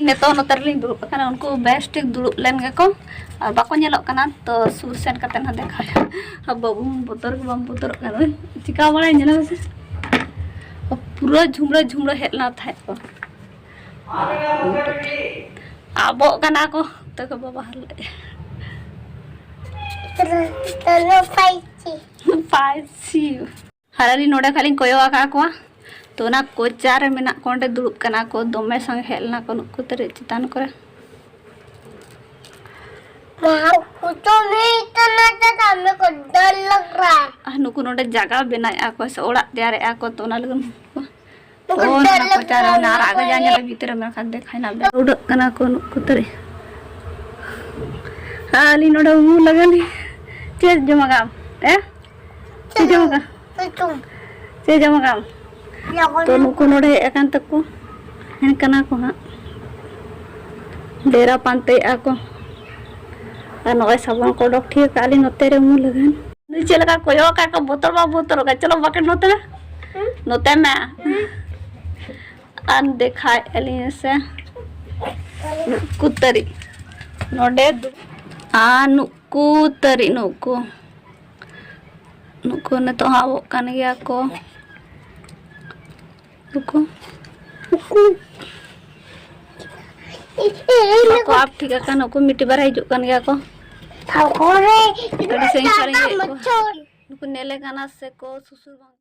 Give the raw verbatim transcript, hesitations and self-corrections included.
ᱱᱤᱛᱚᱜ ᱱᱚᱛᱮ ᱨᱮᱞᱤᱧ ᱫᱩᱲᱩᱵ ᱟᱠᱟᱱᱟ, ᱩᱱᱠᱩ ᱵᱮᱥ ᱴᱷᱤᱠ ᱫᱩᱲᱩᱵ ᱞᱮᱱ ᱜᱮᱠᱚ ᱟᱨ ᱵᱟᱠᱚ ᱧᱮᱞᱚᱜ ᱠᱟᱱᱟ, ᱛᱚ ᱥᱩᱨ ᱥᱮᱱ ᱠᱟᱛᱮ ᱦᱟᱸᱜ ᱫᱮᱠᱷᱟᱣ᱾ ᱟᱨ ᱵᱟᱹᱵᱩ ᱵᱚᱛᱚᱨ ᱜᱮ ᱵᱟᱢ ᱵᱚᱛᱚᱨᱚᱜ ᱠᱟᱱᱟ, ᱪᱤᱠᱟ ᱵᱟᱲᱟᱭ ᱧᱮᱞ ᱢᱮᱥᱮ, ᱯᱩᱨᱟᱹ ᱡᱷᱩᱢᱲᱟᱹ ᱡᱷᱩᱢᱲᱟᱹ ᱦᱮᱡ ᱞᱮᱱᱟ ᱛᱟᱦᱮᱸᱫ ᱠᱚ᱾ ᱟᱵᱚᱜ ᱠᱟᱱᱟ ᱠᱚ, ᱛᱟᱠᱚ ᱵᱟᱵᱟ ᱦᱟᱞᱮ᱾ ᱯᱟᱭᱥᱤ᱾ ᱟᱨ ᱟᱹᱞᱤᱧ ᱱᱚᱰᱮ ᱠᱷᱟᱱ ᱞᱤᱧ ᱠᱚᱭᱚᱜ ᱟᱠᱟᱫ ᱠᱚᱣᱟ, ᱛᱚ ᱚᱱᱟ ᱠᱚᱪᱟ ᱨᱮ ᱢᱮᱱᱟᱜ ᱠᱚ, ᱚᱸᱰᱮ ᱫᱩᱲᱩᱵ ᱠᱟᱱᱟ ᱠᱚ, ᱫᱚᱢᱮ ᱥᱟᱸᱜᱮ ᱦᱮᱡ ᱞᱮᱱᱟ ᱠᱚ ᱱᱩᱠᱩ ᱛᱟᱹᱨᱤ ᱪᱮᱛᱟᱱ ᱠᱚᱨᱮ᱾ ᱢᱟ, ᱠᱩᱪᱚ ᱢᱤᱫ ᱴᱟᱱᱟ ᱛᱮ ᱫᱟᱢᱮ ᱠᱚ ᱰᱚᱨ ᱞᱟᱜᱽ ᱨᱟ᱾ ᱟᱨ ᱱᱩᱠᱩ ᱱᱚᱰᱮ ᱡᱟᱭᱜᱟ ᱵᱮᱱᱟᱣᱮᱫᱼᱟ ᱠᱚ ᱥᱮ ᱚᱲᱟᱜ ᱛᱮᱭᱟᱨᱮᱫᱼᱟ ᱠᱚ, ᱛᱚ ᱚᱱᱟ ᱞᱟᱹᱜᱤᱫ ᱱᱩᱠᱩ ᱱᱩᱠᱩ ᱚ, ᱰᱚᱨ ᱱᱚᱣᱟ ᱞᱟᱜᱽ ᱠᱚᱪᱟ ᱨᱮ ᱨᱟ, ᱚᱱᱟ ᱟᱨᱟᱜ ᱜᱮ ᱡᱟ ᱧᱮᱞᱚᱜ ᱵᱷᱤᱛᱤᱨ ᱨᱮ ᱢᱮᱱᱠᱷᱟᱱ ᱫᱮᱠᱷᱟᱭ ᱱᱟ ᱵᱮ᱾ ᱩᱰᱟᱹᱜ ᱠᱟᱱᱟ ᱠᱚ ᱱᱩᱠᱩ ᱛᱟᱹᱨᱤ᱾ ᱟᱹᱞᱤᱧ ᱱᱚᱰᱮ ᱩᱢᱩᱞ ᱞᱟᱜᱟᱱ᱾ ᱪᱮᱫ ᱡᱚᱢᱟᱜᱟᱢ? ᱮ? ᱪᱮᱫ ᱡᱚᱢᱟᱜᱟᱢ? ᱥᱤᱛᱩᱝ᱾ ᱪᱮᱫ ᱡᱚᱢᱟᱜᱟᱢ? ᱞᱚᱜᱚᱱ ᱛᱚ ᱧᱚᱜ᱾ ᱱᱩᱠᱩ ᱱᱚᱰᱮ ᱦᱮᱡ ᱟᱠᱟᱱ ᱛᱟᱠᱚ᱾ ᱦᱮᱡ ᱠᱟᱱᱟ ᱠᱚ ᱦᱟᱸᱜ᱾ ᱰᱮᱨᱟ ᱯᱟᱱᱛᱮᱭᱮᱫᱼᱟ ᱠᱚ᱾ ᱟᱨ ᱱᱚᱜᱼᱚᱭ ᱥᱟᱵᱚᱱ ᱠᱚ ᱚᱰᱚᱠ ᱴᱷᱤᱠ ᱟᱠᱟᱫ ᱞᱤᱧ ᱱᱚᱛᱮ ᱨᱮ ᱩᱢᱩᱞ ᱞᱟᱜᱟᱱ᱾ ᱱᱩᱭ ᱪᱮᱫ ᱞᱮᱠᱟ ᱠᱚᱭᱚᱜ ᱟᱠᱟᱫ ᱠᱚ, ᱵᱚᱛᱚᱨ ᱵᱟ ᱵᱚᱛᱚᱨᱚᱜ ᱠᱟᱱ᱾ ᱪᱚᱞᱚ ᱵᱟᱠᱮᱴ ᱱᱚᱛᱮ ᱢᱮ᱾ ᱦᱩᱸ? ᱱᱚᱛᱮ ᱢᱮ᱾ ᱦᱩᱸ᱾ ᱟᱨ ᱫᱮᱠᱷᱟᱭᱮᱫᱼᱟ ᱞᱤᱧ ᱥᱮ᱾ ᱱᱩᱠᱩ ᱛᱟᱹᱨᱤ᱾ ᱱᱚᱰᱮ ᱫᱩ-, ᱟᱨ ᱱᱩᱠᱩ ᱛᱟᱹᱨᱤ, ᱱᱩᱠᱩ᱾ ᱱᱩᱠᱩ ᱱᱤᱛᱚᱜ ᱦᱚᱸ ᱟᱵᱚᱜ ᱠᱟᱱ ᱜᱮᱭᱟ ᱠᱚ᱾ ᱱᱩᱠᱩ᱾ ᱵᱟᱠᱚ ᱟᱯ ᱴᱷᱤᱠ ᱟᱠᱟᱱ, ᱱᱩᱠᱩ ᱢᱤᱫᱴᱤᱡ ᱵᱟᱨ ᱦᱤᱡᱩᱜ ᱠᱟᱱ ᱜᱮᱭᱟ ᱠᱚ᱾ ᱟᱹᱰᱤ ᱥᱟᱺᱜᱤᱧ ᱠᱷᱚᱱ ᱤᱧ ᱦᱮᱡ ᱠᱚᱣᱟ᱾ ᱱᱩᱠᱩ ᱧᱮᱞᱮ ᱠᱟᱱᱟ ᱥᱮ ᱠᱚ ᱥᱩᱥᱩᱨ ᱵᱟᱝ?